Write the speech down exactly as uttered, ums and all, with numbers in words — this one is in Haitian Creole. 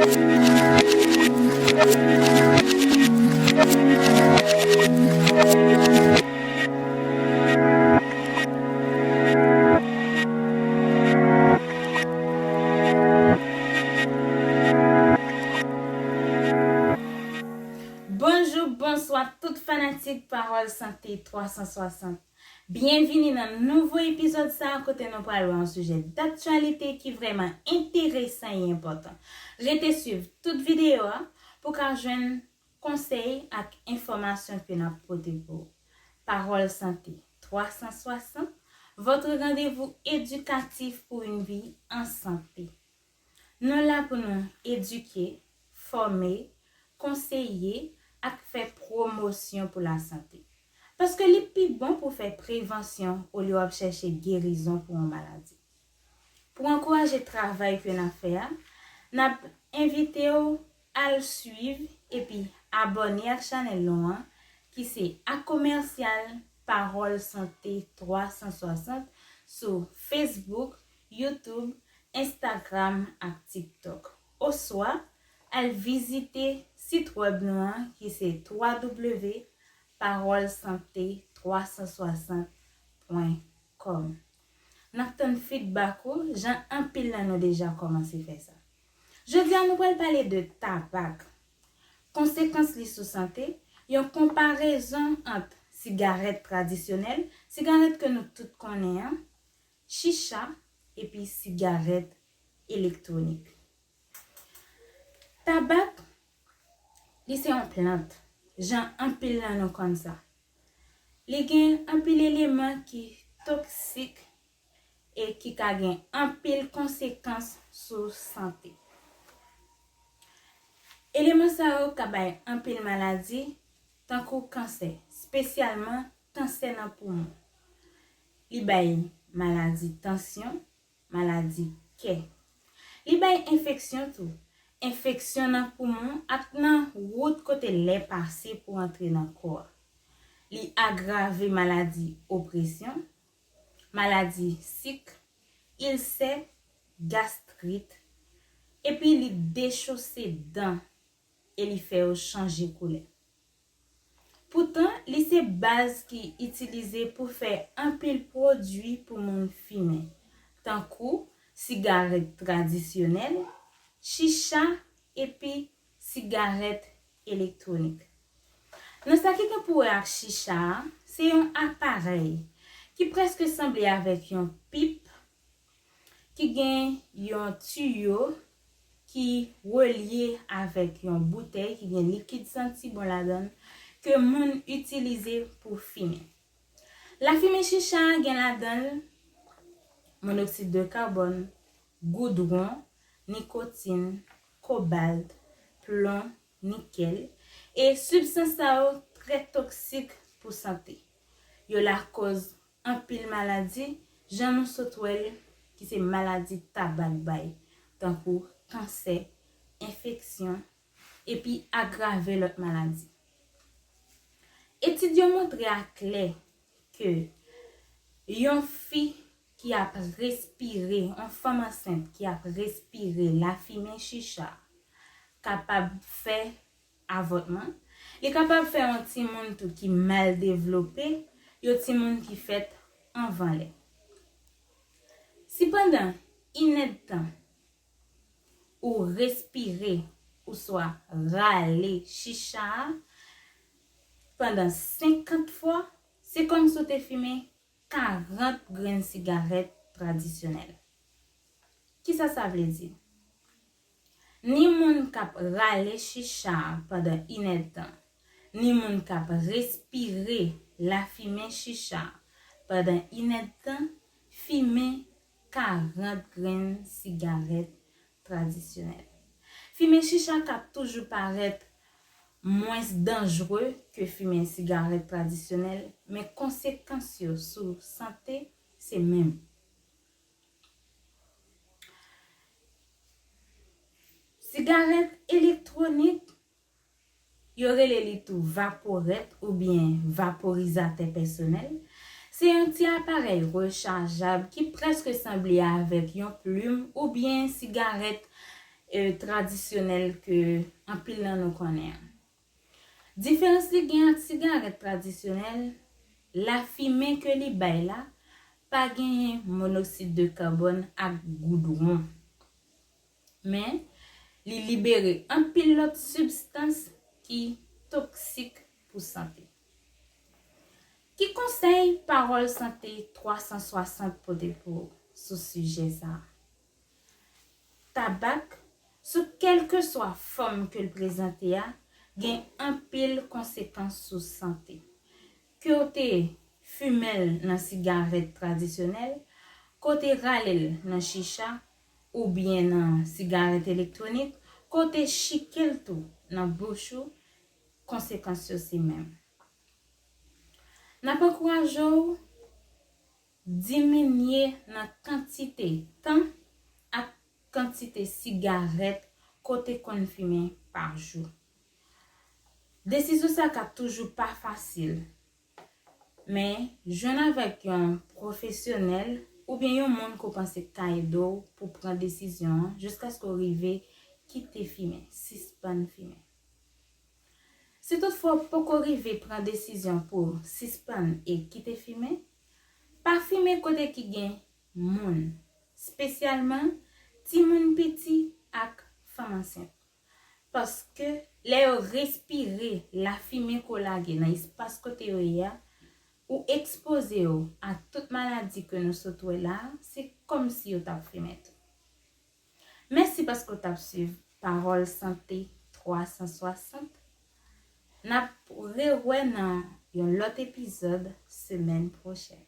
Bonjou, bonswa tout fanatik Pawòl Sante twa san swasant. Byenvini nan nouvo epizòd sa a kote nou pral wè yon sijè daktyalite ki vrèman enteresan e enpòtan. Rete swiv tout videyo a pou w ka jwenn konsèy ak enfòmasyon ke n ap pote pou ou. Pawòl Sante twa san swasant, votre rendez-vous éducatif pour une vie en santé. Nou la pou nou edike, fòme, konseye ak fè pwomosyon pou lasante. Paske li pi bon pou fè prevansyon olye w ap chèche gerizon pou yon maladi. Pou ankouraje travay ke n ap fè a, n ap envite w al swiv epi abòne ak chanèl nou an ki se a komèsyal Pawòl Sante twa san swasant sou Facebook, YouTube, Instagram ak TikTok. Oswa al vizite sit wèb nou an ki se twa w pawòl sante twa san swasant pwen kòm. N ap tann fidbak ou, jan anpil nan nou deja kòmanse fè sa. Jodi a, nou pral pale de tabak. Konsekans li sou sante, yon konparezon ant sigarèt tradisyonèl, sigarèt ke nou tout konnen an, chicha, epi sigarèt elektwonik. Tabak, li se yon plant, jan anpil nan nou konn sa. Li gen anpil eleman ki toksik e ki ka gen anpil konsekans sou sante. Eleman sa yo ka bay anpil maladi, tankou kansè, espesyalman kansè nan poumon. Li bay maladi tansyon, maladi kè. Li bay enfeksyon tou, enfeksyon nan poumon ak nan wout kote lè pase pou antre nan kò a. Li agrave maladi opresyon, maladi sik, ilsè, gastrit, epi li dechose dan e li fè yo chanje koulè. Poutan, li se baz ki itilize pou fè anpil pwodui pou moun fimen, tankou sigarèt tradisyonèl, chicha epi sigarèt elektwonik. Nan sa ki gen pou wè ak chicha a, se yon aparèy ki prèske sanble avèk yon pip ki gen yon tiyo ki relye avèk yon boutèy ki gen likid santi bon ladan l ke moun itilize pou fimen. Lafimen chicha a gen ladan l monoksid de kabòn, goudwon, nikotin, kobalt, plon, nikèl, e sibstans sa yo trè toksik pou sante. Yo lakòz anpil maladi, jan nou sot wè l, ki se maladi tabak bay, tankou kansè, enfeksyon, epi agrave lòt maladi. Etid yo montre a klè ke yon fi ki ap respire, yon fanm ansent ki ap respire lafimen chicha kapab fè avòtman. Li kapab fè yon timoun tou ki mal devlope, yon timoun ki fèt anvan lè. Si pandan inèdtan ou respire ouswa rale chicha a pandan senkant fwa, se kòmsi w te fimen karant grenn sigarèt tradisyonèl. Kisa sa vle di? Ni moun k ap rale chicha a pandan inèdtan, ni moun k ap respire lafimen chicha a pandan inèdtan fimen karant grenn sigarèt tradisyonèl. Fimen chicha ka toujou parèt mwens danjre ke fimen sigarèt tradisyonèl, men konsekans yo sou sante se menm. Sigarèt elektwonik, yo rele li tou vaporèt oubyen vaporizatè pèsonèl, se yon ti aparèy rechajab ki prèske sanble avèk yon plim oubyen sigarèt e, tradisyonèl ke anpil nan nou konnen an. Diferans li gen ak sigarèt tradisyonèl, lafimen ke li bay la pa genyen monoksid de kabòn ak goudwon. Men, li libere anpil lòt sibstans ki toksik pou sante. Ki konsèy Pawòl Sante twa san swasant pote pou ou sou sijè sa a? Tabak, sou kèlkeswa fòm ke l prezante a, gen anpil konsekans sou sante. Ke w te fimen l nan sigarèt tradisyonèl, ke w te rale l nan chicha oubyen nan sigarèt elektwonik, ke w te chike l tou nan bouch ou, konsekans yo se menm. N ap ankouraje w diminye nan kantite tan ak kantite sigarèt ke w te konn fimen pa jou. Desizyon sa ka toujou pa fasil, men jwenn avèk yon pwofesyonèl oubyen yon moun ke w panse k ka ede w pou pran desizyon an jiskaske w rive kite fimen, sispann fimen. Si toutfwa w poko rive pran desizyon pou w sispann e kite fimen, pa fimen kote ki gen moun, espesyalman timoun piti ak fanm ansent. Paske lè yo respire lafimen ke w lage nan espas kote yo ye a, ou ekspoze yo a tout maladi ke nou sot wè la a, se kòmsi yo t ap fimen tou. Mèsi paske w t ap swiv Pawòl Sante twa san swasant. N ap rewè nan yon lòt epizòd semèn pwochèn.